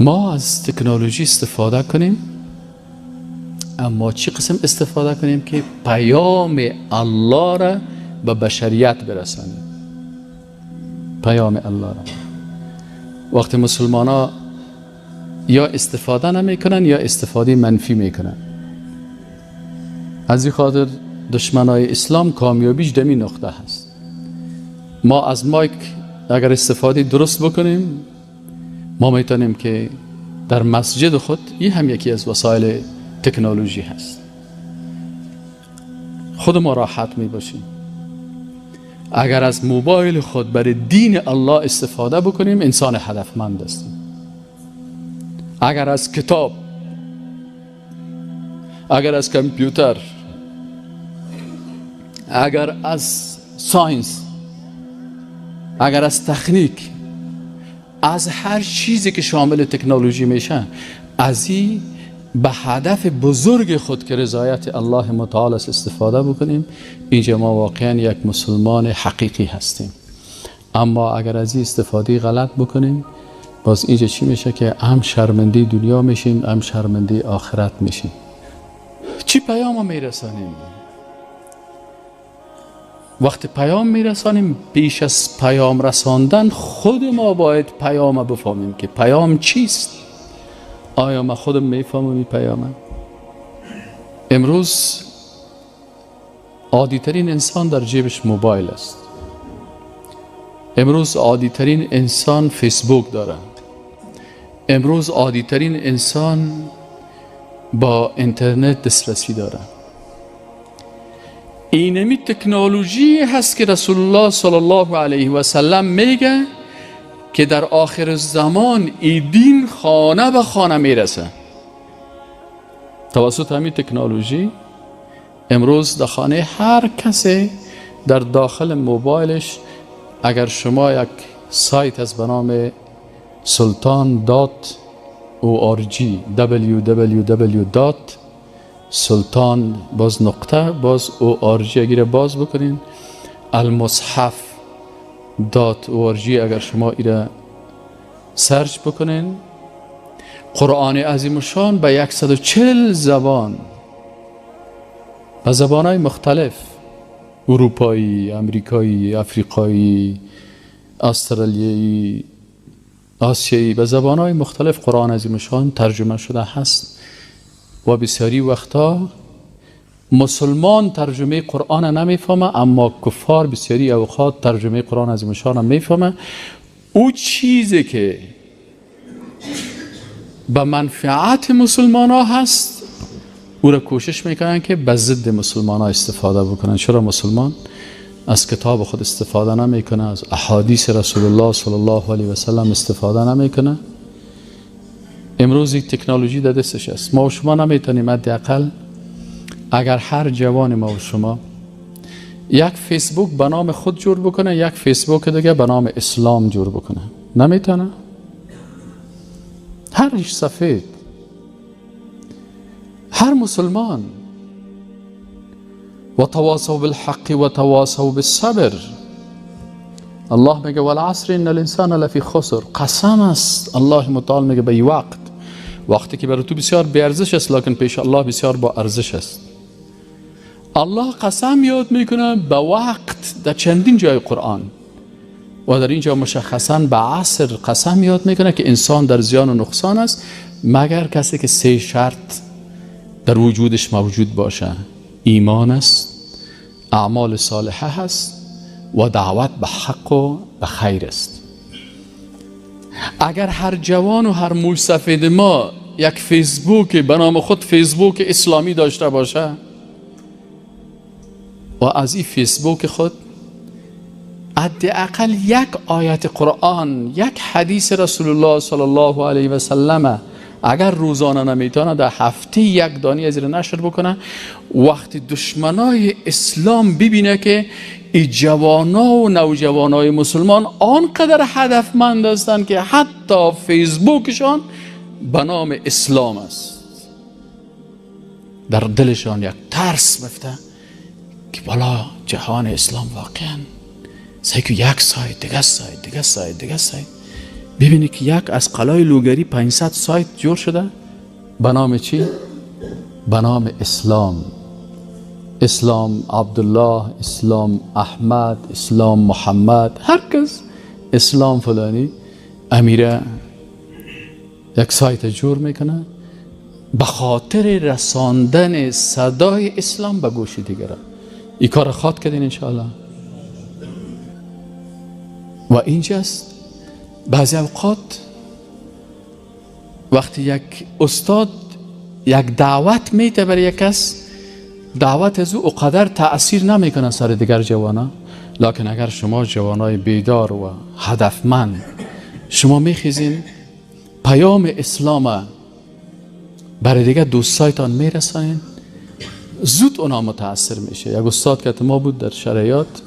ما از تکنولوژی استفاده کنیم، اما چی قسم استفاده کنیم که پیام الله را به بشریت برسانیم. پیام الله را وقتی مسلمان ها یا استفاده نمیکنن یا استفاده منفی میکنن. از این خاطر دشمنای اسلام کامیابیش دمی نقطه هست. ما از مایک اگر استفاده درست بکنیم، ما میتونیم که در مسجد خود، این هم یکی از وسایل تکنولوژی هست، خود ما راحت می باشیم. اگر از موبایل خود برای دین الله استفاده بکنیم، انسان هدفمند هستیم. اگر از کتاب، اگر از کامپیوتر، اگر از science، اگر از تکنیک، از هر چیزی که شامل تکنولوژی میشه، از این به هدف بزرگ خود که رضایت الله متعال است استفاده بکنیم، اینجا ما واقعا یک مسلمان حقیقی هستیم. اما اگر از این استفاده غلط بکنیم، باز اینجا چی میشه که هم شرمنده دنیا میشیم، هم شرمنده آخرت میشیم. چی پیام میرسانیم؟ وقتی پیام میرسانیم، پیش از پیام رساندن خود ما باید پیام بفهمیم که پیام چیست. آیا ما خودم میفهمم این پیامه؟ امروز عادی ترین انسان در جیبش موبایل است. امروز عادی ترین انسان فیسبوک داره. امروز عادی ترین انسان با اینترنت دسترسی داره. اینمی تکنولوژی هست که رسول الله صلی الله علیه و سلم میگه که در آخر زمان ای دین خانه به خانه میرسه. توسط همین تکنولوژی امروز در خانه هر کسی در داخل موبایلش، اگر شما یک سایت از به نام sultan.org، www. sultan باز نقطه باز org اگر باز بکنین، المصحف.org اگر شما ایره search بکنین، قرآن عظیم شان به 140 زبان، به زبانهای مختلف، اروپایی، امریکایی، افریقایی، استرالیایی، آسیایی، به زبانهای مختلف قرآن عظیم شان ترجمه شده هست. و بسیاری وقتا مسلمان ترجمه قرآن نمیفهمه، اما کفار بسیاری اوقات ترجمه قرآن عظیم شان میفهمه. او چیزی که به منفعت مسلمان ها هست، او را کوشش میکنن که به ضد مسلمان ها استفاده بکنن. چرا مسلمان از کتاب خود استفاده نمیکنه، از احادیث رسول الله صلی الله علیه و سلم استفاده نمیکنه؟ امروز یک تکنولوژی در دستش است. ما و شما نمیتونیم حداقل اگر هر جوان ما و شما یک فیسبوک به نام خود جور بکنه، یک فیسبوک دیگه به نام اسلام جور بکنه، نمیتونه؟ هر ریش سفید، هر مسلمان، و تواصوا بالحق و تواصوا بالصبر. الله میگه والعصر ان الانسان لفی خسر. قسم است الله متعال میگه به وقت، وقتی که برای تو بسیار بی ارزش است، لکن پیش الله بسیار با ارزش است. الله قسم یاد میکنه به وقت در چندین جای قرآن و در اینجا مشخصا به عصر قسم یاد میکنه که انسان در زیان و نقصان است، مگر کسی که سه شرط در وجودش موجود باشه: ایمان است، اعمال صالحه هست و دعوت به حق و به خیر است. اگر هر جوان و هر موش سفید ما یک فیسبوک به نام خود فیسبوک اسلامی داشته باشه و از این فیسبوک خود حداقل یک آیت قرآن، یک حدیث رسول الله صلی الله علیه و سلم، اگر روزانه نمیتونه در هفته یک دانی از نشر بکنه، وقتی دشمنای اسلام ببینه که ای جوانا و نوجوانای مسلمان آنقدر هدفمند هستند که حتی فیسبوکشان به نام اسلام است، در دلشان یک ترس مفته که بالا جهان اسلام واقعا سعی که یک سایت دیگه سایت دیگه سایت دیگه سایت ببینی که یک از قلای لوگری 500 سایت جور شده به نام چی؟ به نام اسلام. اسلام عبدالله، اسلام احمد، اسلام محمد، هر کس اسلام فلانی امیره یک سایت جور میکنه به خاطر رساندن صدای اسلام به گوش دیگران. این کار خواد کردین انشاءالله. و اینجاست بعضی اوقات وقتی یک استاد یک دعوت میده برای یک کس، دعوت از او قدر تأثیر نمیکنه سر دیگر جوانا، لکن اگر شما جوانای بیدار و هدفمند شما میخیزین پیام اسلام برای دیگر دوستایتان میرسانین، زود اونا متاثر میشه. یک استاد که ما بود در شرعیات،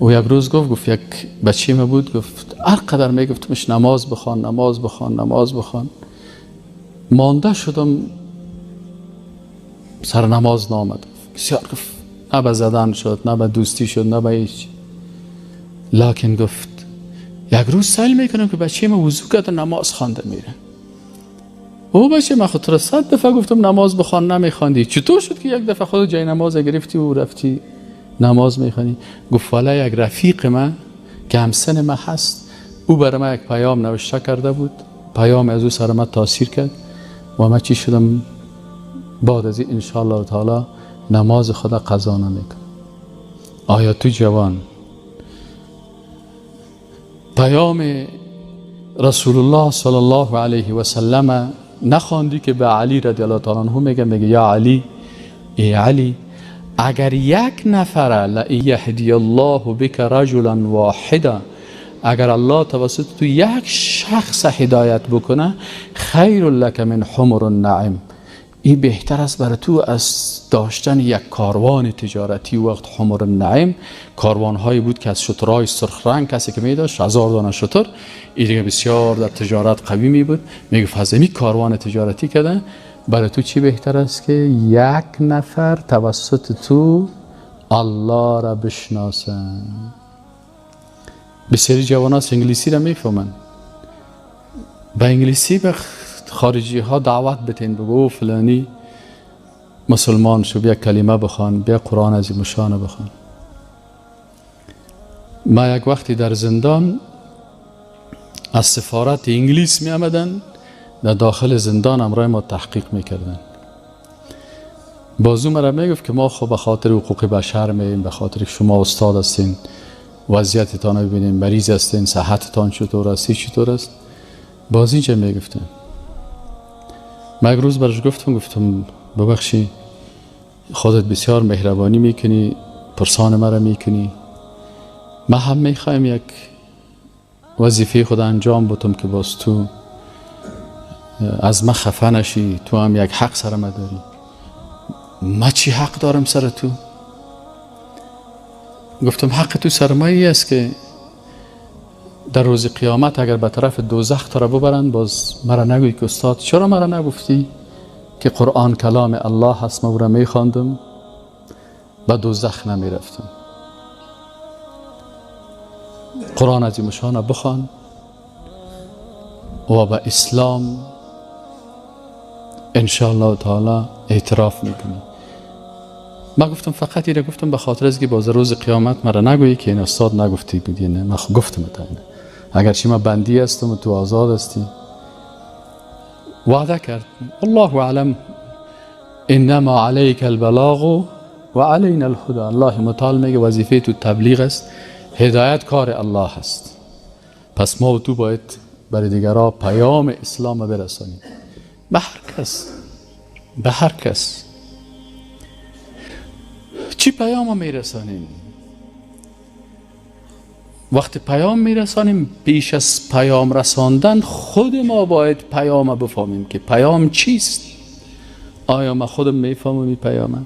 و یک روز گفت یک بچه ما بود، گفت هر قدر میگفتمش نماز بخوان نماز بخوان نماز بخوان، مانده شدم سر نماز نامد. بسیار گفت نه به زدن شد، نه به دوستی شد، نه به هیچ. لکن گفت یک روز سیل میکنم که بچه ما وضو کرد و نماز خوانده میره. او بچه من خود را 100 دفعه گفتم نماز بخوان، نمیخواندی، چطور شد که یک دفعه خود جای نماز گرفتی و رفتی نماز میخوانی؟ گفت والا یک رفیق من که همسن من هست، او برای من یک پیام نوشته کرده بود، پیام از او سر من تاثیر کرد و من چی شدم بعد از این انشاءالله تعالی نماز خدا قضا نمیکنم. آیا تو جوان پیام رسول الله صلی الله علیه و سلم نخواندی که به علی رضی الله تعالی عنه میگه یا علی، ای علی، اگر یک نفر لیهدی الله بک رجلا واحدا، اگر الله توسط تو یک شخص هدایت بکنه، خیر لک من حمر النعم، این بهتر است برای تو از داشتن یک کاروان تجارتی. وقت حمر النعم کاروان هایی بود که از شترهای سرخ رنگ کسی که می داشت 1000 دانه شتر، این دیگه بسیار در تجارت قوی می بود. میگه از این کاروان تجارتی کردن برای تو چی بهتر است که یک نفر توسط تو الله را بشناسه. بسیاری جوان ها انگلیسی را میفهمن، به انگلیسی به خارجی ها دعوت بتین، بگو فلانی مسلمان شو، بیا کلمه بخوان، بیا قرآن از مشانه بخوان. ما یک وقتی در زندان از سفارت انگلیس می آمدن، در داخل زندان امرای ما تحقیق میکردن. بازو مرا میگفت که ما خب به خاطر حقوق بشر میاییم، به خاطر که شما استاد هستین، وضعیتتان رو ببینیم، مریض هستین، صحتتان چطور است، چطور است. باز اینجا میگفتن. من یک روز برش گفتم ببخشی خودت بسیار مهربانی میکنی، پرسان مرا میکنی، ما هم میخوایم یک وظیفه خود انجام بدم که باز تو از من خفه نشی، تو هم یک حق سر ما داری. ما چی حق دارم سر تو؟ گفتم حق تو سر ما ای است که در روز قیامت اگر به طرف دوزخ تو را ببرند، باز مرا نگویی که استاد چرا مرا نگفتی که قرآن کلام الله هست، من او را میخواندم به دوزخ نمیرفتم. قرآن عظیم بخوان و به اسلام انشاءالله تعالی اعتراف میکنی. من گفتم فقط ایره گفتم به خاطر از که باز روز قیامت مرا نگویی که این استاد نگفتی بودی. نه من گفتم تا اینه، اگرچه من بندی هستم و تو آزاد هستی. وعده کرد الله اعلم انما علیک البلاغ و علینا الهدی. الله متعال میگه وظیفه تو تبلیغ است، هدایت کار الله است. پس ما و تو باید برای دیگرها پیام اسلام برسانیم، به هر کس، به هر کس. چی پیام میرسانیم؟ وقتی پیام میرسانیم، پیش از پیام رساندن خود ما باید پیام بفهمیم که پیام چیست. آیا ما خودم میفهمم این پیامه؟